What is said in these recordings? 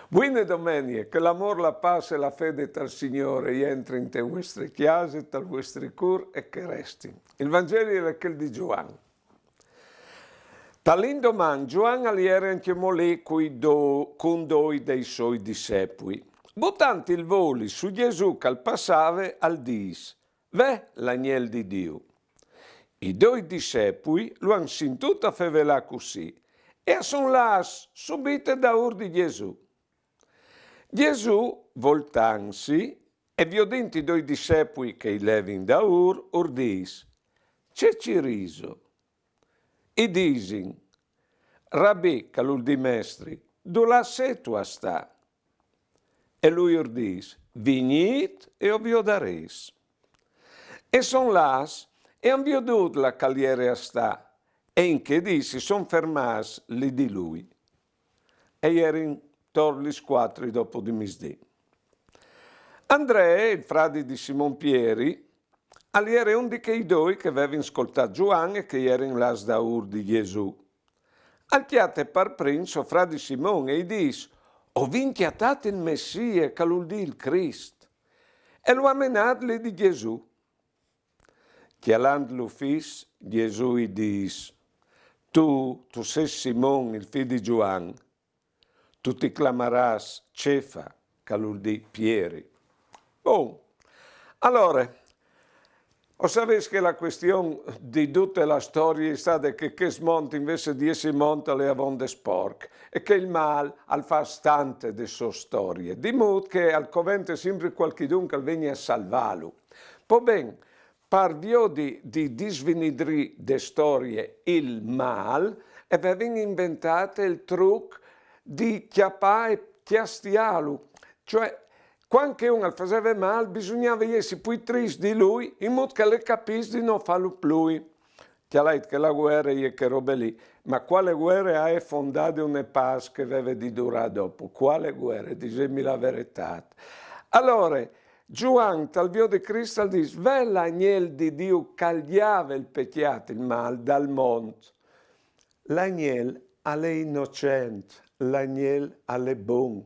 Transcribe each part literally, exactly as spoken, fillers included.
Buine domenie, che l'amôr, la pâs e la fede tal Signôr e jentrin te vuestre cjase, tal vuestri cûr e che restin. Il Vangeli al è chel di Zuan. Tal indoman Zuan al jere ancjemò li cui do-, cun doi dai soi dissepui. Butant il voli su Jesù che al passave, al dîs: Ve l'agnel di Diu. I doi dissepui lu àn sintût a fevelâ cussì e a son lâts subite daûr di Jesù. Jesù, voltantsi e viodint i doi dissepui che i levin daûr, ur dîs: Ce cirîso? I disin: Rabì, che al vûl dî mestri, dulà sêstu a stâ? E lui ur dîs: Vignît e o viodarês. E son lâts e a àn viodût là che al jere a stâ, e in chê dì si son fermâts li di lui. E jerin tor lis cuatri dopo di misdì. Andree, il fradi di Simon Pieri, al jere un di chei doi che a vevin scoltât Zuan e che a jerin lâts daûr di Jesù. Al cjate par prin so fradi Simon e i dîs: O vin cjatât il Messie, che al vûl dî il Crist. E lu à menât li di Jesù. Cjalantlu fis, Jesù i dîs: Tu, tu sês Simon, il fi di Zuan, tu ti clamarâs Cefa, che al vûl dî Pieri. Bon, alore, o savês che la cuestion di dute la storie e je stade che chest mont, invezit di jessi mont, al è avonde sporc, e che il mâl al fâs tante de sô storie, di mût che al covente simpri cualchidun che al vegni a salvâlu. Po ben, par viodi di disvinidrî de storie il mâl, a vevin inventât il truc di cjapâ e cjastiâlu. Cioè, cuant che un al faseve mâl, bisugnave jessi plui triscj di lui, in mût che al capìs di no fâlu plui. Cjalait che la vuere e je chê robe li. Ma cuale vuere e à fondade une pâs che e veve di durâ dopo? Cuale vuere? Disêtmi la veretât. Alore, Zuan, tal viodi Crist, al dîs: Ve l'agnel di Diu che al gjave il pecjât, il mâl dal mont. L'agnel al è inocent, l'agnel al è bon.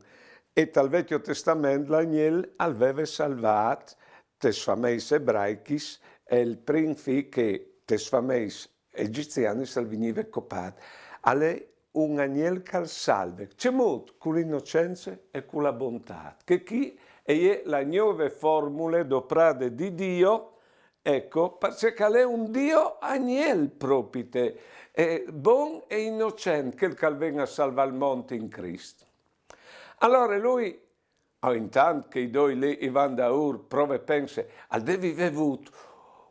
E tal Vecjo Testament l'agnel al veve salvât tes fameis ebraichis, e il prin fi che tes fameis egizianis al vignive copât. Al è un agnel che al salve. Cemût? Cu la inocence e cu la bontât. Che chi e je la gnove formule doprade di Dio, eco, parcè che al è un Dio agnel propite, e bon e inocent, chel che al ven a salvâ il mont in Crist. Alore lui, oh, intant che i doi li i van daûr, prove e pense, al devi vê vût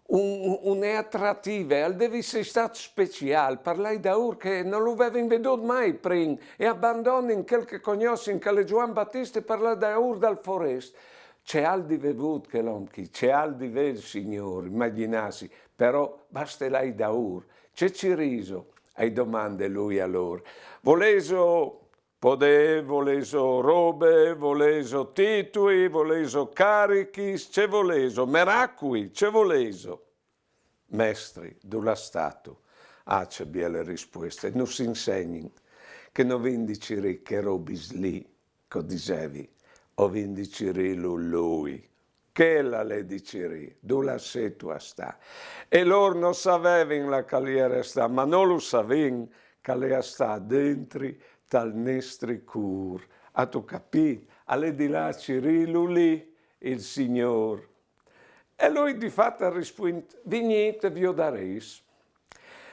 un, une atrative, al devi jessi stât speciâl par lâi daûr, che no lu vevin viodût mai prin, e a bandonin chel che a cognossin, che al è Zuan Batist, par lâ daûr dal forest. Ce al di vê vût chel om chi, ce al di vê il Signôr, imagjinâsi, però baste lâi daûr. Ce cirîso? Ai domande lui a lôr. Volêso podê, volêso robe, volêso titui, volêso carichis, ce volêso? Meracui, ce volêso? Mestri, dulà stâstu? Ah, ce biele rispueste, nus insegnin che no vin di cirî chês robis li, che o disevi, o vin di cirîlu lui. Chel al è di cirî, dulà sêstu a stâ? E lôr no savevin là che al jere a stâ, ma nô lu savìn che al è a stâ dentri tal nestri cûr. Âstu capît? Al è di lâ a cirîlu li, il Signôr. E lui di fat al rispuint: Vignît e viodarês.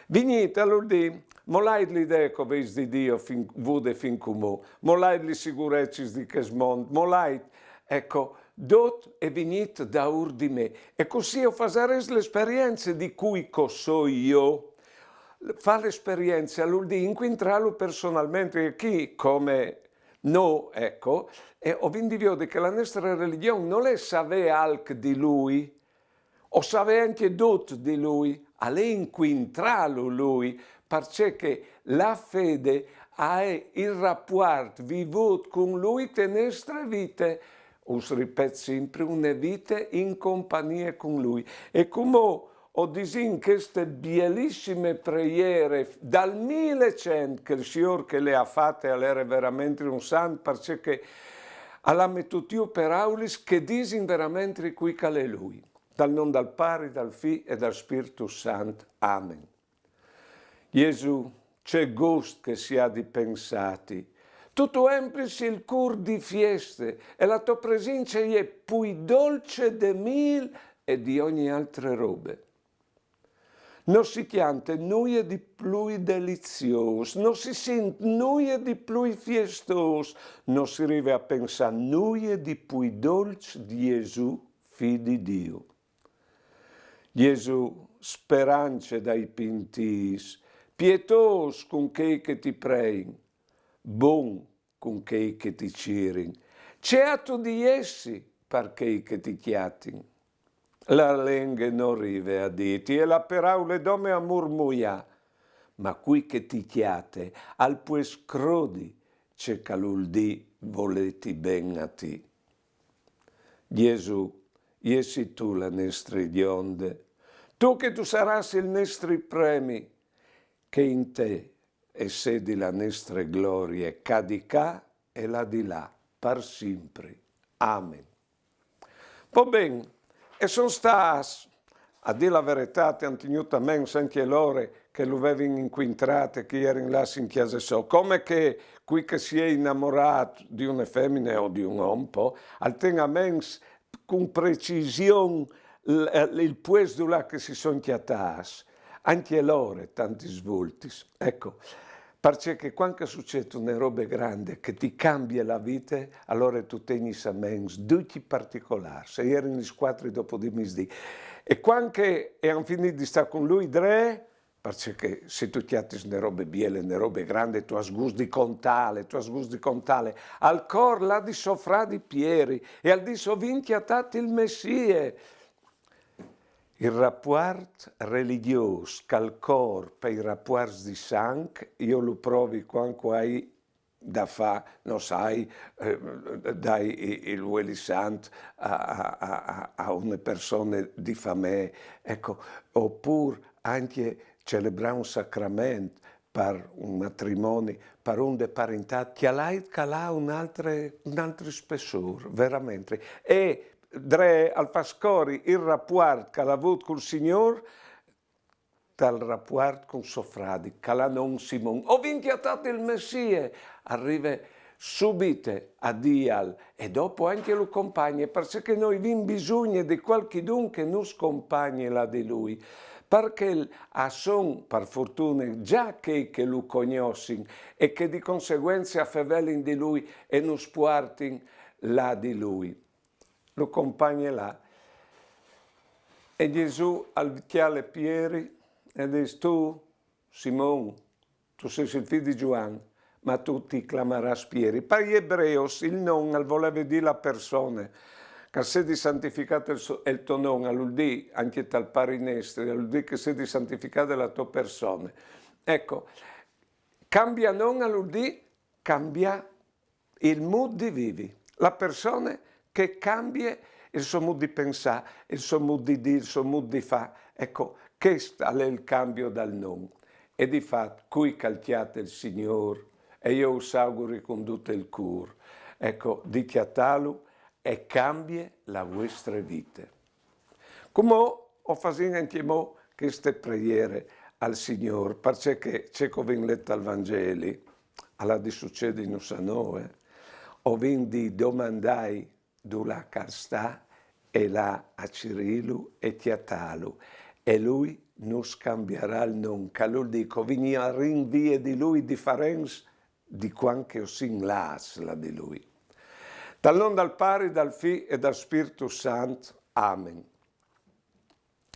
Vignît, al vûl dî, molait la idee che o vês di Dio fin, vude fin cumò, molait lis sigurecis di chest mont, molait, eco, dut e vignît daûr di me. E cussì o fasarês la esperience di cui che o soi jo. Fâ la esperience al vûl dî incuintrâlu personalmentri, e chi, come nô, eco, e o vin di viodi che la nestre religjon nol è savê alc di lui, o savê ancje dut di lui, al è incuintrâlu lui, parcè che la fede e je il rapuart vivût cun lui te nestre vite. Us ripet simpri, une vite in compagnie cun lui. E cumò o disìn cheste bielissime preiere dal mil e cent che il Signôr che le à fate al ere verementri un sant, parcè che al à metût jù peraulis che disin verementri cui che al è lui. Dal non dal Pari, dal Fi e dal Spirtu Sant. Amen. Jesù, ce gost che si à di pensâti. Tu tu emplis il cûr di fieste e la tô presince e je plui dolce de mîl e di ogni altre robe. No si cjante nuie di plui deliziôs, no si sint nuie di plui fiestôs, no si rive a pensâ nuie di plui dolç di Jesù, Fi di Diu. Jesù, sperance dai pintîts, pietôs cun chei che ti prein, bon cun chei che ti cirin, ce âstu di jessi par chei che ti cjatin? La lenghe no rive a dîti e la peraule dome a murmuiâ, ma cui che ti cjate al pues crodi ce che al vûl dî volêti ben a ti. Jesù, jessi tu la nestre gjonde, tu che tu sarâs il nestri premi, che in te e sedi la nestre glorie, ca di ca e là di là, par simpri. Amen. Po ben, e son stâts, a dî la veretât, a àn tignût a ments ancje lôr che lu vevin incuintrât e che a jerin lâts in cjase sô, come che cui che si è inamorât di une femine o di un om, po, al ten a ments cun precision il, il puest dulà che si son cjatâts, ancje lôr tantis voltis. Eco, parcè che cuant che al sucêt une robe grande che ti cambie la vite, alore tu tegnis a ments ducj i particolârs, e a jerin lis cuatri dopo di misdì. E cuant che a àn finît di stâ cun lui dree, parcè che se tu cjatis une robe biele, une robe grande, tu âs gust di contâle, tu âs gust di contâle al cor là di so fradi Pieri, e al dîs: o vin cjatât il Messie. Il rapuart religjôs che al cor pai rapuarts di sanc, jo lu provi cuant che o ai da fâ, no sai, eh, dâi i- il vueli sant a, a- a- a- a une persone di famee, eco, opûr ancje celebrâ un sacrament par un matrimoni, par un de parintât, che al à, che al à un altri, un altri spessôr, verementri. E dree al fâs cori il rapuart che al à vût cul Signôr, tal rapuart cun so fradi, che al à non Simon. O vin cjatât il Messie, al rive subite a dîal, e dopo ancje lu compagne, parcè che nô o vin bisugne di cualchidun che nus compagne là di lui, parcè che a son, par fortune, za chei che lu cognossin e che di conseguence a fevelin di lui e nus puartin là di lui. Lu compagne là. E Jesù al cjale Pieri e dîs: tu, Simon, tu sês il fi di Zuan, ma tu ti clamarâs Pieri. Pai ebreos il non al voleve dî la persone, che al sedi santificât il so- il to non, al vûl dî ancje tal Pari nestri, al vûl dî che sedi santificade la tô persone. Eco, cambiâ non al vûl dî cambiâ il mût di vivi, la persone che cambie il so mût di pensâ, il so mût di dî, il so mût di fâ. Eco, chest al è il cambio dal non. E di fat, cui che al cjate il Signôr, e jo us auguri cun dut il cûr, eco, di cjatâlu e cambie la vuestre vite. Cumò o fasìn ancjemò cheste preiere al Signôr, parcè che ce che o vin let al Vangeli al à di sucedi nus a nô, eh. O vin di domandâi dulà che al sta e lâ a cirîlu e cjatâlu. E lui nus cambiarà il non, che al vûl dî che o vignarìn vie di lui diferents di cuant che o sin lâts là di lui. Dal non dal Pari, dal Fi e dal Spirtu Sant. Amen.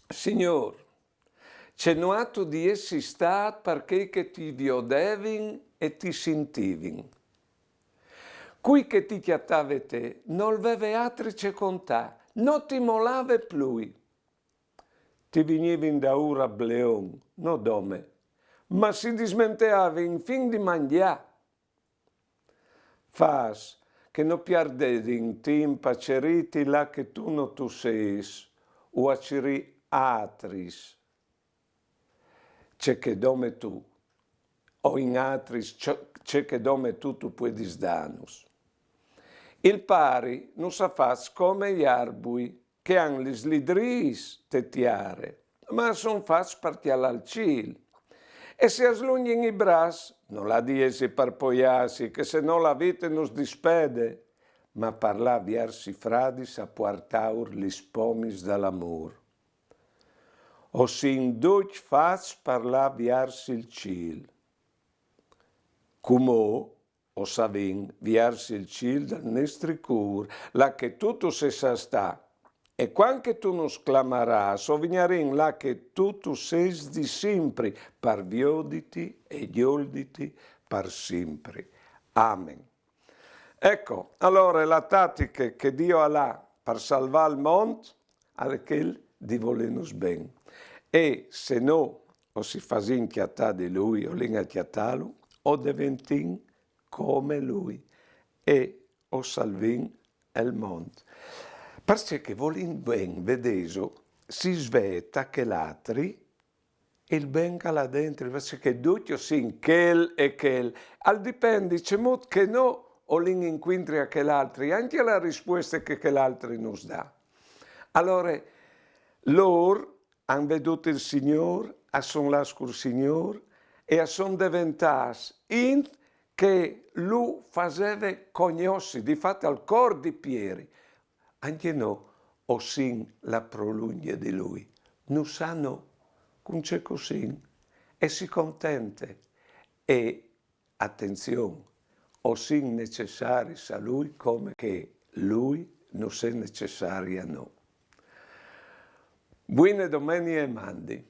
Signôr, ce nuatu di jessi stât par chei che ti viodevin e ti sintivin. Cui che ti cjatave te nol veve altri ce contâ, no ti molave plui. Ti vignivin daûr a bleon, no dome, ma si dismenteavin fin di mangjâ. Fâs che no pierdedin timp a cirîti là che tu no tu sês, o a cirî altris ce che dome tu, o in atris ce, ce che dome tu tu puedis danus. Il pari nus à fats come i arbui, che àn lis lidriis te tiare, ma a son fats par cjalâ il cîl. E se a slungjin i braçs, no l'à di jessi par poiâsi, che se no la vite nus dispede, ma par lâ viers i fradis a puartâur lis pomis dal amôr. O sin ducj fats par lâ viers il cîl. Cumò o savìn viers il cîl dal nestri cûr, là che tu tu sês a stâ. E cuant che tu nus clamarâs, o vignarìn là che tu tu sês di simpri, par vioditi e gjolditi par simpri. Amen. Eco, alore la tatiche che Diu al à par salvâ il mont al è chel di volênus ben. E se nô o si fasìn cjatâ di lui, o lin a cjatâlu, o deventìn come lui e o salvìn il mont. Parcè che volint ben, vedêso, si svee ta chel altri il ben che al à dentri, parcè che ducj o sin chel e chel. Al dipendi cemût che nô o lin incuintri a chel altri, ancje la rispueste che chel altri nus dà. Alore, lôr a àn viodût il Signôr, a son lâts cul Signôr e a son deventâts int che lu faseve cognossi, di fat al cûr di Pieri. Ancje nô o sin la prolungje di lui. Nus à cun ce che o sin e si contente. E atenzion, o sin necessaris a lui come che lui nus è necessari a nô. Buine domenie e mandi.